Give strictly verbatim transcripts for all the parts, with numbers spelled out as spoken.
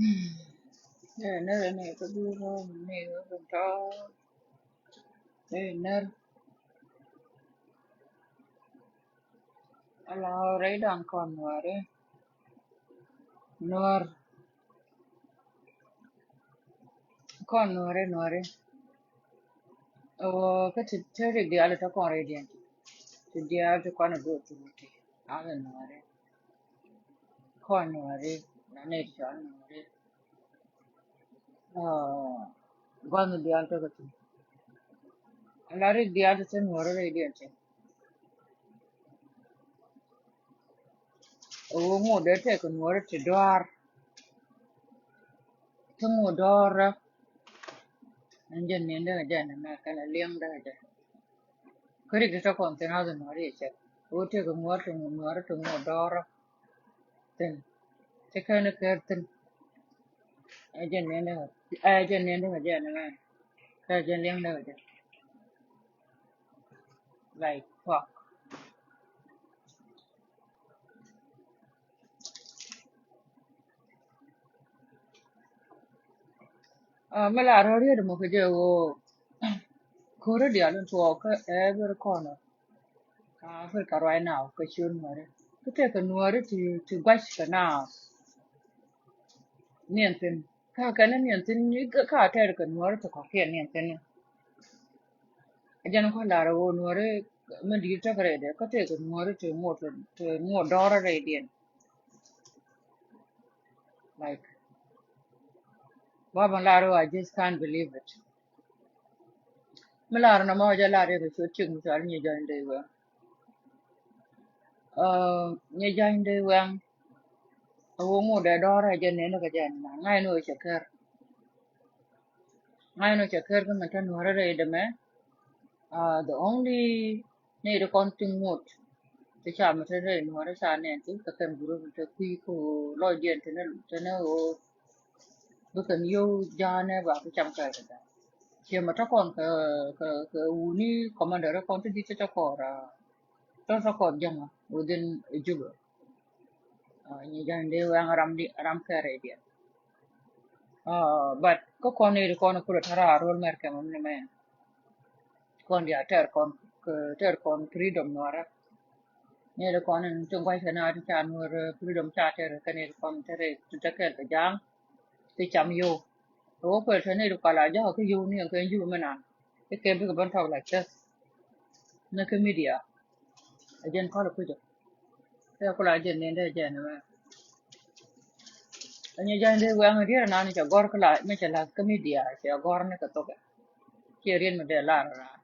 Ɛ, ner ni kä bi rɔ ni kä tɔ. Ɛ, ner. Ala rɛy dan kɔn nuɔri. Nuɔr. Kɔn nuɔri, nuɔri. Ɛ, wä kä ti, ti rik diaal tɔ kɔn rɛy diɛn. Ti diaal ti kɔn a go̱o̱r ti ruti. Ala nuɔri. Kɔn nuɔri. Na ni ti cɔl nuɔri. Ɛ, gua̱n diaal tɔ kä ti. Ala rik diaal ti nuɔri rɛy diɛn ti. Ɛ, wä ŋot dee tɛk nuɔri ti dɔar. Ti ŋot dɔar. Ɛn jɛn ni ndɛ jɛn ni mɛ kɛn a liɛŋ dɛ jɛ. Kä rik ti tɔ kɔn thin a dhi nuɔri cɛ. Wä tëk nuɔr ti ŋu nuɔr ti ŋu dɔɔrä. Thin. Ti kɛn kɛr thin. Ɛ jɛn ni ndɛ, ɛ jɛn ni ndɛ jɛ ni mɛ. Kä jɛn liɛŋ dɛ jɛ. Like fuck. Ɛ, mi la rɔ riet mɔ kɛ jɛ woo. Kori dial in tuɔ kä every corner. Ka Africa right now kä ciöt nuɔri. Kä tëk kɛ nuɔri ti, ti guac kɛ now. Niɛn thin. Ka kɛn niɛn thin ni ka, ka tɛr kɛ nuɔri ti kɔkiɛn niɛn thin ni. Ɛ jɛn kɔ lar woo nuɔri mi di̱i̱t tɛk rɛydɛ kä tëk kɛ nuɔri ti ŋot, ti ŋot dɔɔrä rɛydiɛn. Like, ba ban lar woo, I just can't believe it. Mi lar na ma jɛ lar yɛ kɛ ciöt cik mi cɔal Nyi Jɔny Dee Wɛŋ. Ɛ, Nyi Jɔny Dee Wɛŋ. A wä ŋot dee dɔɔrä jɛ nɛn kɛ jɛ nɛn. Ŋa̱c ni wä cɛ kär. Ŋa̱c ni wä cɛ kär kä mi te nuɔrä rɛy dämɛ. Ɛ, the only ni di kɔn ti ŋot. Ti ca mi te rɛy nuɔrä ca nɛn ti kɛ kɛn group te kui̱ kä lɔcdiɛn te ni, te ni wä. Bi kɛn yio̱w ja̱a̱nɛ ba ki cam kɛ kɛ. Ciɛ mɛ tɔ kɔn kɛ, kɛ, kɛ wuni commander kɔn ti di cɛ tɔ kɔr, ah, tɔ tɔ kɔr ja̱ŋä within Juba. Ah, Nyi Jɔny Dee Wɛŋ ram di, ram kɛrɛ diɛ. Ah, but kä kɔn ni di kɔn kulɛ tara rol mɛr kɛ mɛ mɛ. Kɔn dia tɛr kɔn, kɛ tɛr kɔn freedom nuɔrä. Ni di kɔn in ti gua̱c kɛ na ti ca nuɔr, eh, freedom ca tɛr kɛ ni di kɔn tɛr ti tɛ kɛl kɛ ja̱a̱ŋ. Ti cam yio̱w. Kɛ wä kuɛl tɛ ni di kɔla ja̱a̱ŋ kɛ yio̱w ni kɛ yio̱w mi nan. Ti kɛ bikɛ ben talk like this. Ni kɛ media. A jɛn kɔl kucä. Kɛ kula jɛn ni dee jɛn mɛ. A Nyi Jɔny Dee Wɛŋ dier nan cɛ gɔr kula mi cɛ lath kɛ media cɛ gɔr ni kɛ thokɛ. Ciɛ rien mi dee lar ran.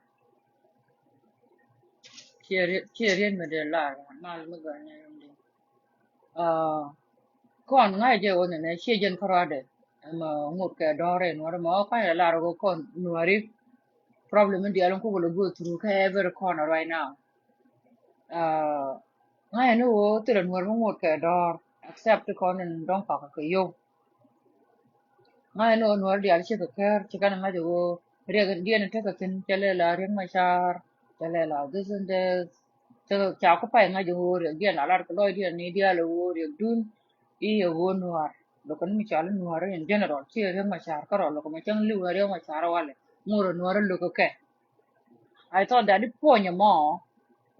Ciɛ ri-, ciɛ rien mi dee lar ran. Mal mi gɔr ni rin di. Ah, kɔn ŋa̱c jɛ wä nɛnɛ ciɛ jɛn kärɔadɛ. Ɛmɛ ŋot kɛ dɔ̱rɛ nuɔri mɔ ka̱n yɛ lar kɛ kɔn nuɔri. Problem in diaal in kukɛ lɛ go through kɛ every corner right now. Ah, ŋa̱c ni wä thilɛ nuɔri mi ŋot kɛ dɔ̱r. Except kɔn in dɔ̱ŋ pakä kɛ yio̱w. Ŋa̱c ni ɣöö nuɔ̱ɔ̱r diaal cikɛ kɛɛr, ci kɛn ŋa̱c ɣöö riɛk diɛn tekɛ thi̱n, cɛ lɛ la Riek Machar, cɛ lɛ la this and this. Cɛ ca ku pay ŋa̱c ɣöö riɛk diɛn la lat kɛ lɔcdiɛn ni diaal ɣöö riɛk dun i̱ ɣöö nuɔ̱ɔ̱r. Lo̱k kɛn mi cɔal i̱ nuɔ̱ɔ̱r in general, ci Riek Machar kärɔ̱ lo̱k mɛ cäŋ li̱w ɛ Riek Machar walɛ ŋot ɛ nuɔ̱ɔ̱r ɛ lo̱k kɛ. I thought that i̱ puɔ̱ny ɛmɔ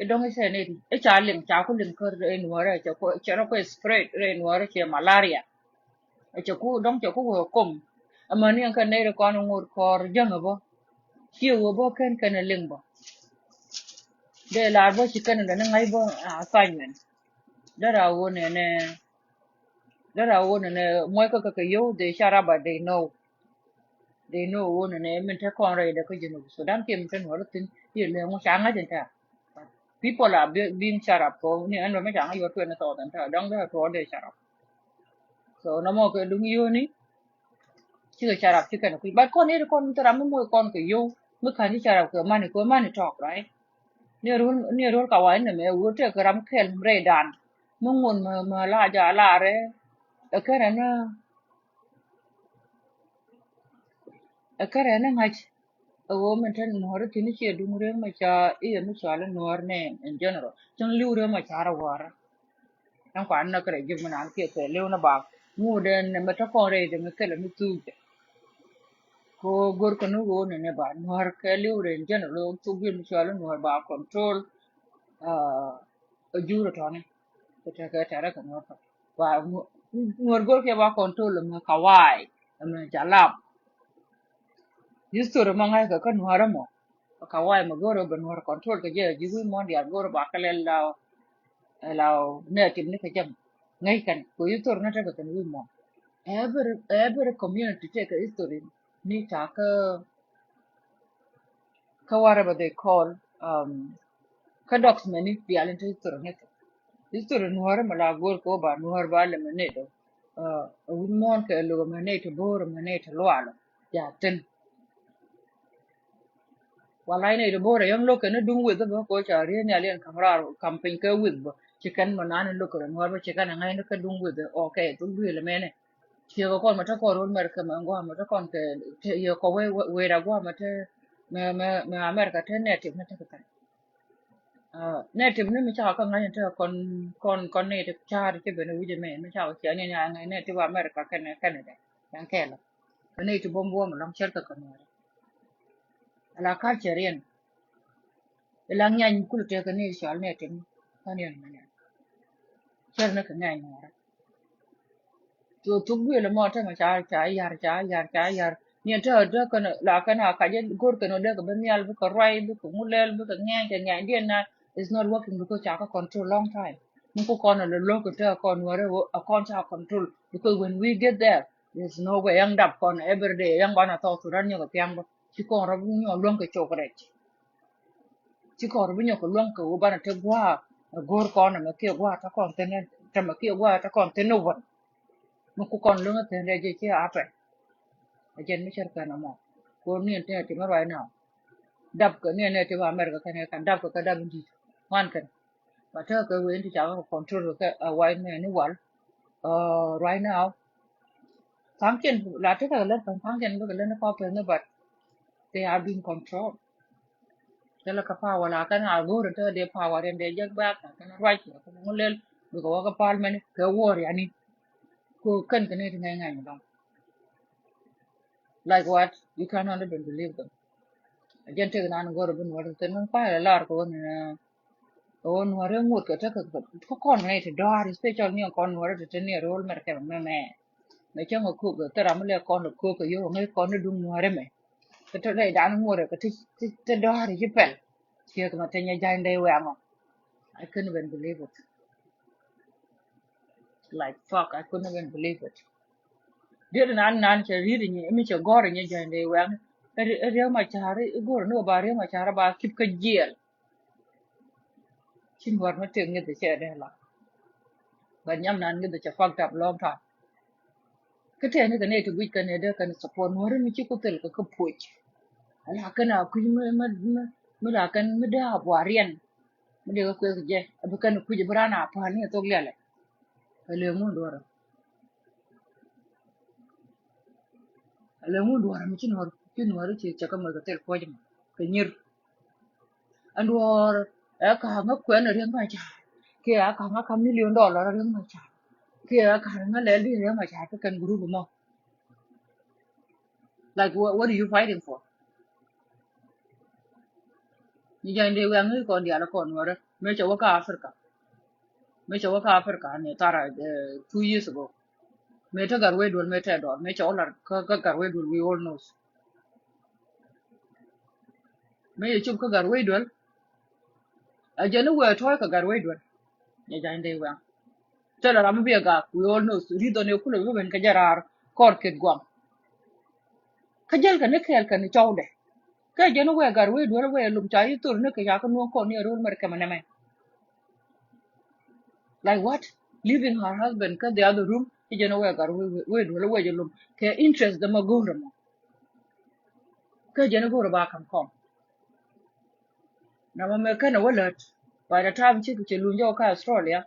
i̱ dɔ̱ŋ i̱ cɛ ni i̱ ca liŋ, ca ku liŋ kä rɛy nuɔ̱ɔ̱rä, cɛ ku, cɛ rɔ ku spread rɛy nuɔ̱ɔ̱rä, cɛ malaria. Cɛ ku dɔ̱ŋ cɛ ku wee kom. Ɛmɛ ni ɛn kɛ nɛy ri kɔn ŋot kɔɔr jäŋ ɛ bä. Ciɛ wee bä kɛn kɛn ɛ liŋ bä. Dee lar bä ci kɛn ɛ dɔ̱ni ŋa̱c bä, ah, assignment. Dee ra wä nɛnɛ, dee ra wä nɛnɛ muɔc kä kɛ kɛ yio̱w, they shut up, but they know. They know wun ni min te kɔn rɛy dɛ kä Junub Sudan kiɛ min te nuɔr thin kiɛ lɛ ŋu ca ŋa̱c in tɛ. People are be-, being shut up, ko ni ɛn lɔ mi ca ŋa̱c yɔ twenty thousand tɛ dɔŋ dɛ tuɔ dɛ shut up. So nɔmɔ kɛ duŋ yoni cikɛ shut up cikɛ ni kui̱. But kɔn ni kɔn mi te ram mi moc kɔn kɛ yow mi ka̱n ci shut up kɛ money, kɛ money talk, right? Ni ruɔl, ni ruɔl ka wa in nɛ mɛ wur te kɛ ram kɛl rɛy dan mi ŋun mɛ, mɛ la ja la rɛ. Ɛ kɛrɛ ni Ɛ kärɛ ni ŋa̱c ɛ ɣöö min te nuɔ̱ɔ̱ri thi̱n ciɛ duŋ Riek Machar i̱ ɛ mi cɔal i̱ nuɔ̱ɔ̱r name in general. Cäŋ li̱w Riek Machar ɛ wäärä. Ɛn kuan ni kärɛ ji̱ mi naan kiɛ kɛ li̱w ni bak. Ŋut ɛn mɛ tɔ̱ kɔn rɛy dɛ mɛ thilɛ mi thuk dɛ. Ko go̱r kɛ ni ɣöö nɛnɛ ba Nuäär kɛ liw rɛy jɛn lo thuk wi̱i̱ mi cual Nuäär ba control. Ɛ jur tɔni kɛ tɛkɛ tɛrɛ kɛ Nuäär kɛ ba Nuäär go̱r kɛ ba control mɛ kawai mɛ jalap. History mɔ ŋa̱ckɛ kä Nuäärä mɔ. Kawai mɔ go̱o̱rä bɛ Nuäär control kɛ jɛ ji̱ wi̱i̱ muɔ̱ɔ̱n diaal go̱o̱rä ba kɛ lɛ la la native ni kɛ jɛ mɔ. Ŋäc kɛn kɛ history ni tekɛ kɛn wi̱i̱ muɔ̱ɔ̱n. Every every community tekɛ history ni ca kä kä whatever they call, um, kä documents ni diaal in te history ni kɛ. History Nuäärä mɛ la go̱o̱r kɛ wä ba Nuäär ba lɛ mɛ nɛy dɔ. Ɛ wi̱c muɔ̱ɔ̱n kɛ lo̱k mɛ nɛy ti bo̱o̱r mɛ nɛy ti luaalɔ. Ya tin. Walay nɛy ti bo̱o̱r ɛ yɔ̱ŋ lo̱k kɛn ni duŋ weth bä ko ca riee nhial yɛn kam raar kam piny kɛ weth bä. Ci kɛn mɛ naan in lo̱k kɛ rɛ Nuäär bä ci kɛn ɛ ŋa̱c ni kɛ duŋ weth ɛ okay thuk duëël ɛmɛnɛ. Ciek ɛ kɔn mɛ te kɔn ro̱l America mɛ gua̱a̱ mɛ te kɔn kɛ yɛ kɔ wee wee da gua̱a̱ mɛ te mɛ mɛ mɛ America te native mɛ te kɛ kɛn. Native ni mi cakɔ kä ŋa̱c in te kɔn kɔn kɔn ni ti ca̱a̱r ci ben wi̱c ɛmɛ mi cakɔ cia ni ni a ŋa̱c native America kɛn Canada. Yan kɛɛlɛ kɛ native buɔ̱m buɔ̱m ɛlɔ̱ŋ cɛr kɛ kɛ Nuäärä. Ala culture yɛn. Ila ŋiany kul tëë kɛ ni cɔal native ni kɔn yɛn mɛ ni. Cɛr ni kɛ ŋiany Nuäärä. Cu thuk duëël ɛmɔ te mɛ ca ca yar ca yar ca yar. Ni te te kɛn la kɛn a kac go̱r kɛn dee kɛ bi nhial bikɛ ruac bikɛ ŋulɛl bikɛ ŋɛny kɛ ŋɛny diɛn na. It's not working because ca kä control long time. Ni ku kɔn a lɛ lo̱k kɛ te kɔn wärɛ a kɔn ca control because when we get there, there's no way. Ɛn dap kɔn every day ɛn banɛ thɔɔk thuk ran nyɔk kɛ thiaŋ bä ci kɔn rɔ bi nyɔk luäŋ kɛ cok rɛc. Ci kɔn rɔ bi nyɔk kɛ luäŋ kɛ wä banɛ te gua̱a̱ ɛ go̱r kɔn ɛmɛ kiɛ gua̱a̱ te kɔn thin ɛ tämɛ kiɛ gua̱a̱ te kɔn thin ɛ wän. Mi ku kɔn luäŋ ɛ thin rɛc jɛ ci a pɛn. Ɛ jɛn mi cär kɛn ɛmɔ. Go̱r ni ɛn thin ɛ ti mi right now. Dap kɛ ni ɛn ɛ ti ba America kɛn ɛ kan dap kɛ kɛ dap in di̱t ŋuan kɛn. Ba tekɛ kɛ wen ti ca kɛ control kɛ a white man ni wal. Right now. Thaŋkiɛn la tekɛ kɛ lät thaŋkiɛn bikɛ lät ni kɔpɛn ni but they are being controlled. Thilɛ kä power la kɛn a go̱o̱r in te dee power in dee jek back la kɛn ruac la kɛn ŋu lel bikɛ wä kä parliament kɛ war yani. Ko kɛn kɛ ni ti ŋɛny ŋɛny dɔŋ. Like what? You cannot even believe them. Jɛn tek nan go̱o̱r bin wä tin min kuay la lar ko ni ko Nuäärä ŋot kɛ tek kɛ kɔn ni ti dɔar special ni kɔn Nuäärä ti ti ni rol mer kɛ mɛ mɛ. Mɛ cäŋ a kok kɛ thil ram mi lɛ kɔn a kok kɛ yio̱w ŋäc kɔn ni duŋ Nuäärä mɛ. Kɛ te rɛy dan ŋuɔ̱t kɛ ti ti dɔ̱a̱r ci pɛl. Ciek mɛ te nyɛ ja̱ny dee wɛŋɔ. I couldn't even believe it. Like fuck, I couldn't even believe it. Diet nan nan cɛ riet nyɛ mi cɛ gɔr nyɛ ja̱ny dee wɛŋ. Riek Machar i go̱r ni ba Riek Machar ba kip kä jiɛl. Ci Nuäär mi tëk ŋi̱th cɛ dee la. But nyam nan ŋi̱th cɛ fucked up long time. Kä tɛni kɛ nɛy ti guic kɛn ɛ dee kɛn support Nuäri mi ci ku thil kɛ kä puc. Ala kɛn a kui̱ mi mi mi mi la kɛn mi dee a buariɛn. Mi dee kɛ kueth jɛ a bi kɛn kui̱ bi ran a pa̱a̱l ni a thok lialɛ. Kɛ lëë ŋun duɔrɔ. Kɛ lëë ŋun duɔrɔ mi ci Nuäri ci Nuäri ci cɛ kä moc kɛ thil puɔ̱c mɔ kɛ nyir. Ɛn duɔ̱ɔ̱r ɛ ka̱a̱k ŋä kuɛn ɛ Riek Machar kiɛ ɛ ka̱a̱k ŋä ka million dollar ɛ Riek Machar kiɛ ɛ ka̱a̱k ŋä lɛl di Riek Machar kä kɛn group mɔ. Like what, what are you fighting for? Ni jany dee wiaŋ ni kɔn diaal kɔn Nuäri mëë cɛ wä kä Africa. Mëë cɛ wä kä Africa ni thara two years ago. Mëë te Gatwec Dual mëë te dɔɔr mëë cɛ wä lar kä Gatwec Dual, we all knows. Mëë yɛ cop kä Gatwec Dual. A jɛn ni wee tɔɔc kä Gatwec Dual. Nyɛ jany dee wiaŋ. Thilɛ ram mi bi a gak, we all know reason ni kulɛ bi ben kä jɛ raar kɔr Kitgwang. Kä jäl kɛ ni kɛɛl kɛ ni cɔwdɛ. Kä jɛn ni wee Gatwec Dual wee lum ca yi thor ni kɛ ca kä nuɔ̱ŋ kɔn ni a ro̱l mɛr kɛmɛ nɛmɛ. Like what? Leaving her husband kä the other room. Kä jɛn ni wee Gatwec wee Dual wee jɛ lum kɛ interest dɛ ma go̱o̱r mɔ. Kä jɛn ni go̱o̱r ba ka̱n kɔm. Namɔ mɛ kɛn a wä lät. By the time ci cɛ luny jɔk kä Australia,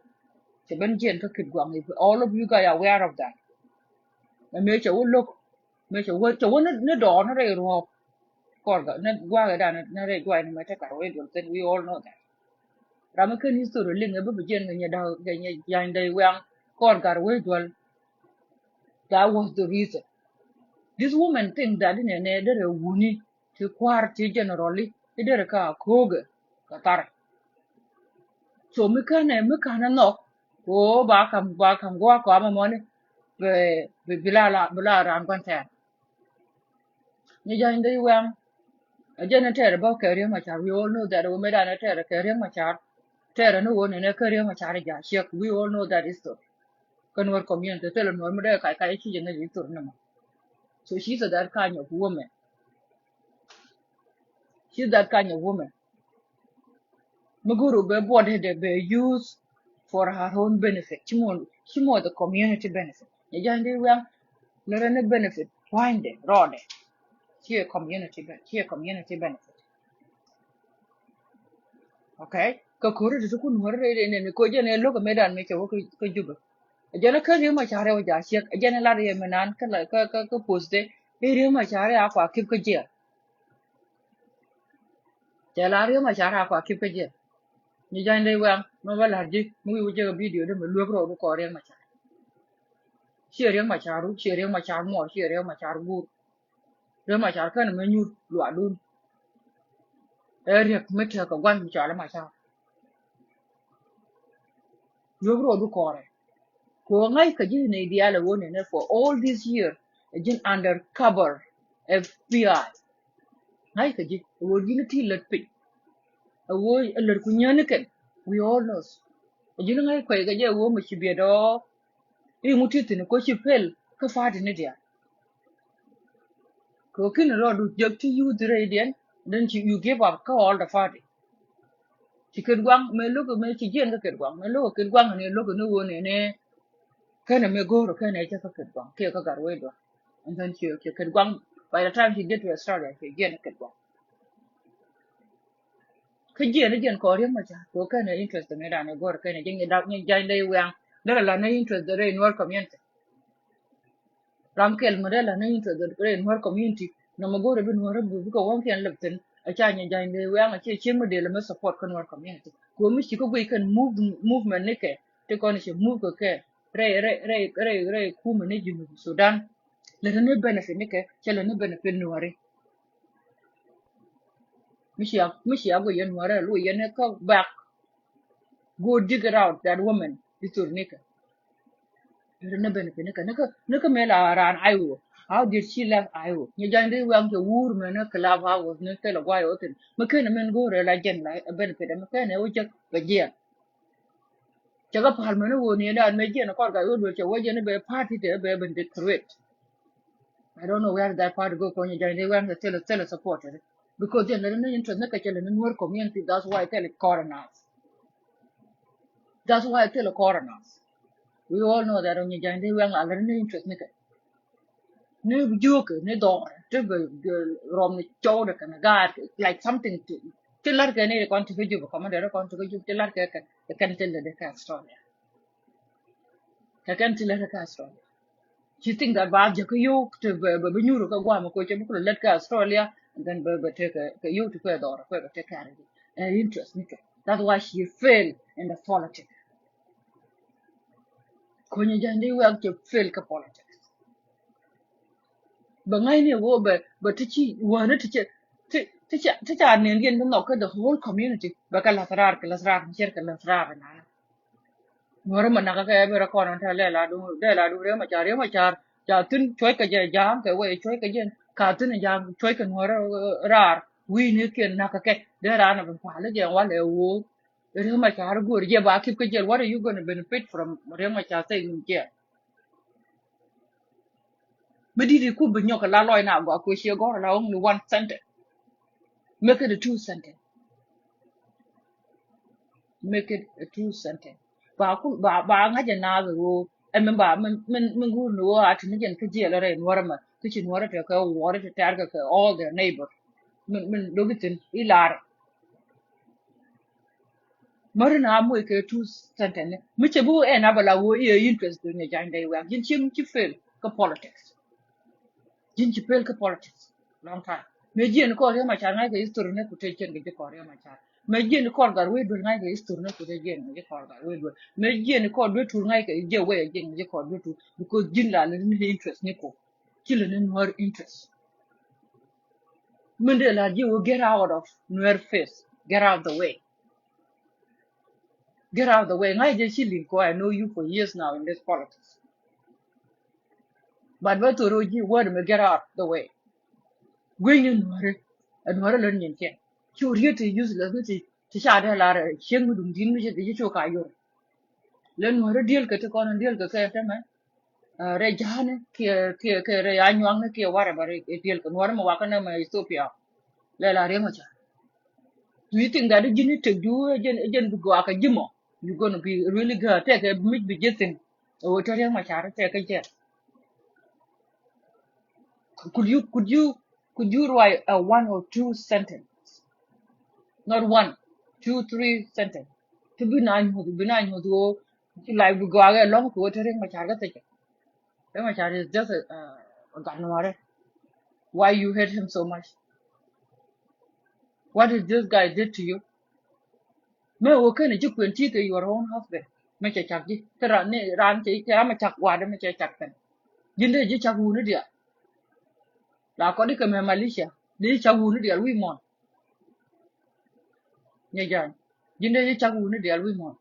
cɛ ben jiɛn kä Kitgwang. If all of you guys are aware of that. Mɛ mëë cɛ wä lo̱k, mëë cɛ wä, cɛ wä ni dɔɔr ni rɛy ruɔ̱ɔ̱p. Kɔr Gat ni gua̱a̱k ɛ dan ni rɛy gua̱a̱k ni mɛ te Gatwec Dual thin, we all know that. Ram mi ken history liŋ ɛ bä bi jiɛn kɛ nyɛ da̱k kɛ nyɛ jany dɛy wiaŋ kɔr Gatwec Dual. That was the reason. This woman think that inɛ nɛ derɛ wuni ti kua̱r ti generally i̱ derɛ ka ko̱o̱gɛ ka thar. So mi känɛ mi känɛ nhɔk ko ba kam ba kam gua̱a̱k kɔamɛ mɔni bɛ bɛ bi la la bi la ran gua̱n tɛɛr. Nyi jany dee wɛŋ. A jɛn ni tɛɛrɛ bä kɛ Riek Machar. We all know that wä mëë dan ni tɛɛrɛ kɛ Riek Machar. Tɛɛrɛ ni wä ni nɛ kɛ Riek Machar ja ciek. We all know that history. Kä Nuer community thilɛ Nuer mi dee kac kac ci jɛ ŋäc history ni mɔ. So she's a that kind of woman. She's that kind of woman. Mi go̱o̱r bɛ buɔt dee bɛ use for her own benefit. Ci mɔ ci mɔ the community benefit. Ni jany di wɛŋ lɛ rɛ ni benefit pua̱nydɛ rɔɔdɛ. Ci a community ben ci a community benefit. Okay. Kä ko̱ri ti ti kun wär rɛ rɛ ni ko jɛn ɛ lo̱k a mëë dan mi cɛ wä kä Jubɛ. Jɛn a kä Riek Machar rɛ wä ja ciek jɛn ɛ lat yɛ mi nan kä kä kä post de. Riek Machar rɛ a kua kip kä jiɛl. Cɛ la Riek Machar a kua kip kä jiɛn. Nyi jany dee wɛŋ mɛ bä la̱r ji̱ mi wi̱i̱ wä jek a video dee mɛ luek rɔɔdu kɔɔr Riek Machar. Ciɛ Riek Machar wut ciɛ Riek Machar muɔɔr ciɛ Riek Machar guur. Riek Machar kɛn mɛ nyuur luaadun. Ɛ Riek mi tekɛ gua̱n mi cɔal Machar. Luek rɔɔdu kɔɔrɛ. Kɛ ɣöö ŋa̱c kä ji̱ ni diaal ɛ ɣöö nɛnɛ for all this year ɛ ji̱n undercover F B I. Ŋa̱c kä ji̱ ɛ ɣöö ji̱n ti lät piny. Ɛ ɣöö ɛ lät ku nyäni kɛn. We all knows. Ɛ ji̱n ŋa̱c kuɛy kɛ jɛ ɛ ɣöö mɛ ci biɛt ɔ. I̱ ŋut ti thi̱n ko ci pel kä party ni diaal. Kɛ ɣöö ki̱n rɔɔdu jek ti youth rɛydiɛn, then ci you give up kä all the party. Ci Ket Gua̱ŋ mëë lo̱k mëë ci jiɛn kä Ket Gua̱ŋ mëë lo̱k Ket Gua̱ŋ ni lo̱k ni ɣöö nɛnɛ. Kɛnɛ mëë go̱o̱r kɛnɛ cä kä Ket Gua̱ŋ kiɛ kä Gatwec Dual. And then ci ci Ket Gua̱ŋ by the time she get to Australia ci jiɛn kä Ket Gua̱ŋ. Kä jiɛn jiɛn kɔɔr Riek Machar kɛ ɣöö kɛnɛ interest mi dan ɛ go̱o̱r kɛnɛ jiɛn jiɛn dee wɛŋ. Derɛ la ni interest derɛ in Nuer community. Ram kɛl mi dee la ni interest rɛy Nuer community. Nɔmɔ go̱rɛ bi Nuer bi bikɛ wäŋkiɛn lɛp thi̱n. A ca nyɛ jany dee wɛŋ a ciɛ cieŋ mi dee lɛ mi support kä Nuer community. Kɛ ɣöö mi ci kä guic kɛn move, movement ni kɛ ti kɔn ci move kɛ kɛ rɛy rɛy rɛy rɛy rɛy kumɛ ni Junub Sudan. Lɛ ni benefit ni kɛ cɛ lɛ ni benefit Nueri. Mi cia mi cia guic yɛn Nueri a luc yɛn ni kä back. Go dig it out that woman. History ni kɛ. Ri ni benefit ni kɛ ni kɛ ni kɛ mɛ la ran Iowa. How did she left Iowa? Ni jany di wɛŋ kɛ wur mɛ ni clubhouse ni kɛ la guay otin. Mɛ kɛn mɛn go rɛ la jɛn la benefit mɛ kɛn ɛ wä jɛ bɛ jiɛn. Cɛ kɛ pal mɛ ni wä ni dan mɛ jiɛn kɔr ka yot wä cɛ wä jɛn bɛ party tɛ bɛ bɛ decorate. I don't know where that part go kɔn jany di wɛn kɛ thilɛ thilɛ supported. Because jɛn lɛ ni interest ni kɛ cɛ lɛ ni Nuer community, that's why thilɛ kɔr nas. That's why thilɛ kɔr nas. We all know that ɔnyɛ jany di wɛn la lɛ ni interest ni kɛ. Ni jiök ni dhɔr ti bɛ rɔm ni cɔw de kɛn gaat like something ti ti lar kɛ ni kɔn ti kɛ jup kɔmɛ de kɔn ti kɛ jup ti lar kɛ kɛ kɛn ti lɛ de kɛ Australia. Kɛ kɛn ti lät kä Australia. She think that ba jɛ kä yio̱w ti bɛ bɛ bɛ nyuur kä guam ko cɛ bi kulɛ lät kä Australia, and then bɛ bɛ tek kɛ yio̱w ti kuɛ dhɔr kuɛ bɛ tek kɛ ɛ interest ni kɛ. That's why she fail in the politics. Konyi jandi wek cɛ fail kä politics. Bɛ ŋa̱cni ɣöö bɛ bɛ ti ci wäni ti cɛ ti ti ca ti ca nen yɛn bi nhɔk kä the whole community bɛ kɛ lath raar kɛ lath raar mi cɛr kɛ lath raar nana. Nuɔrä ma nakä kɛ bɛ rɛ kɔn ɔn tɛ lɛ la duŋ dɛ la duŋ Riek Machar Riek Machar ca thin cuɔc kɛ jɛ ja̱a̱ŋ kɛ wee cuɔc kɛ jɛ ka thin ja̱a̱ŋ cuɔc kɛ nuɔrä raar wi̱i̱ni kiɛn nakä kɛ dee raan ɛ bi pa̱a̱l jɛ walɛ ɣöö Riek Machar go̱o̱r jɛ ba keep kä jɛl. What are you gonna benefit from Riek Machar staying in jail? Mi di̱t i̱ kup bi nyɔk kɛ la lɔc na gɔaa kɛ ciɛ gɔ̱r la only one sentence. Make it a two sentence. Make it a two sentence. Ba ku ba ba ŋa̱c ɛ naath ɛ ɣöö ɛn min ba min min min guur ni ɣöö a ti ni jɛn kä jiɛl rɛy nuɔrä mɛ kä ci nuɔrä tɛ kɛ wuɔrä tɛ tɛ̈r kɛ kɛ all their neighbor. Min min do̱ki thi̱n i̱ la̱r. Märi na moc kɛ two sentence ni mi cɛ bi wä ɛn a bɛ la wä iɛ interest ni jany dɛy wɛ̈k ji̱n ci ci fail kä politics. Ji̱n ci fail kä politics long time. Mëë jiɛn kɔn Riek Machar ŋa̱c kɛ history ni ku tëë cien kɛ ji̱ kɔn Riek Machar. Mɛ jiɛn kɔr gat wee duel ŋa̱ckɛ history ni kut ɛ jiɛn ŋa̱ckɛ kɔr gat wee duel. Mɛ jiɛn kɔr duel tur ŋa̱ckɛ jiɛ wee ɛ jiɛn ŋa̱ckɛ kɔr duel tur, because ji̱n la lɛ ni interest ni kɔ. Ci lɛ ni Nuäär interest. Min dee la jiɛ wee get out of Nuäär face. Get out the way. Get out the way. Ŋa̱c jɛ ci liŋ kɔ, I know you for years now in this politics. But bä thor ji̱ word mi get out the way. Gui̱ny ni Nuäri. Ɛ Nuäri lon nyin kiɛn. Cu riet ti useless ni ti ti ca dee lar cieŋ mi duŋ din mi ci ti ci cu ka yor. Lɛ Nuäri diel kɛ ti kɔn diel kɛ kɛ tɛmɛ. Rɛ ja̱a̱ni kiɛ kiɛ kiɛ rɛ anyuaŋni kiɛ whatever, ɛ diel kɛ Nuäri mi wakä nɛ mɛ Ethiopia. Lɛ la riɛŋ ɔ ca. Do you think that ji̱n i̱ tëkdu ɛ jɛn ɛ jɛn bi gɔaa kɛ ji̱ mɔ? You gonna be really good. Tɛkɛ mic bi ji̱ thi̱n. Ɛ wä te Riek Machar tɛkɛ jɛ. Could you, could you, could you write a one or two sentence? Not one, two, three sentence. Ti bi na nyuth, bi na nyuth wä, like, bi gɔaa kɛ lɔŋ kɛ wä te Riek Machar kɛ thicɛ. Riek Machar is just a, a, a gat Nuäri. Why you hate him so much? What did this guy did to you? Mɛ wä kɛn ji̱ kuɛn ti kɛ your own husband. Mɛ cɛ cak ji̱. Kä ran ni ran cɛ cɛ ram cak wa̱dɛ mɛ cɛ cak kɛn. Ji̱n dee ji̱ cak wuni diaal. La kɔdi kɛ mɛ Malaysia. Dee ji̱ cak wuni diaal wi̱i̱ muɔ̱ɔ̱n. Nyɛ ja̱a̱n. Ji̱n dee ji̱ cak wuni diaal wi̱i̱ muɔ̱ɔ̱n.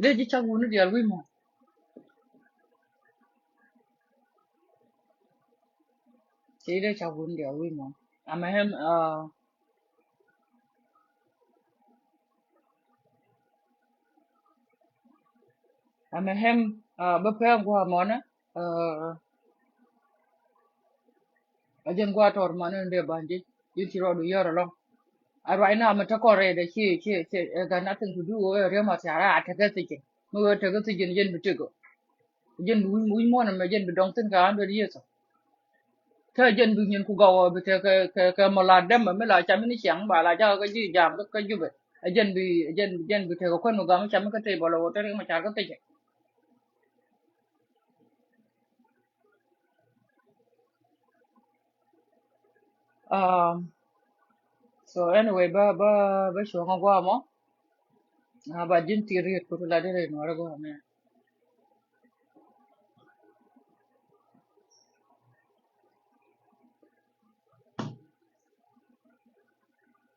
Dee ji̱ cak wuni diaal wi̱i̱ mɔ. Ci dee cak wuni diaal wi̱i̱ mɔ. Amɛ hem, uh, amɛ hem, uh, bä pɛn gua̱a̱ mɔnɛ, uh, A jɛn gua̱a̱ tɔr man in dee banji. Ji̱n ci rɔɔdu yär alɔŋ. A ruac na mi te kɔn rɛy dɛ ci ci ci, it got nothing to do with Riek Machar, a tekɛ thi̱ji̱n. Mi wee tekɛ thi̱ji̱n jɛn bi tëk ɔ. Jɛn bi wi̱c wi̱c muɔ̱ɔ̱n ɛmɛ jɛn bi dɔŋ thi̱n kɛ hundred years ɔ. Kä jɛn bi nyin ku gɔw ɔ bi tekɛ kɛ kɛ mɔ la dɛm mi la cam in ciaŋ ba la jakä kä ji̱ jam kä Jubɛ. A jɛn bi jɛn jɛn bi tekɛ kuän mi gam cam kä table ɔ wä te Riek Machar kä thi̱ji̱n. Um, so anyway, bä bä bä cuɔ̱ŋ a guamɔ. Ah, ba ji̱n ti riet kut la di ri Nuäri guamɔ.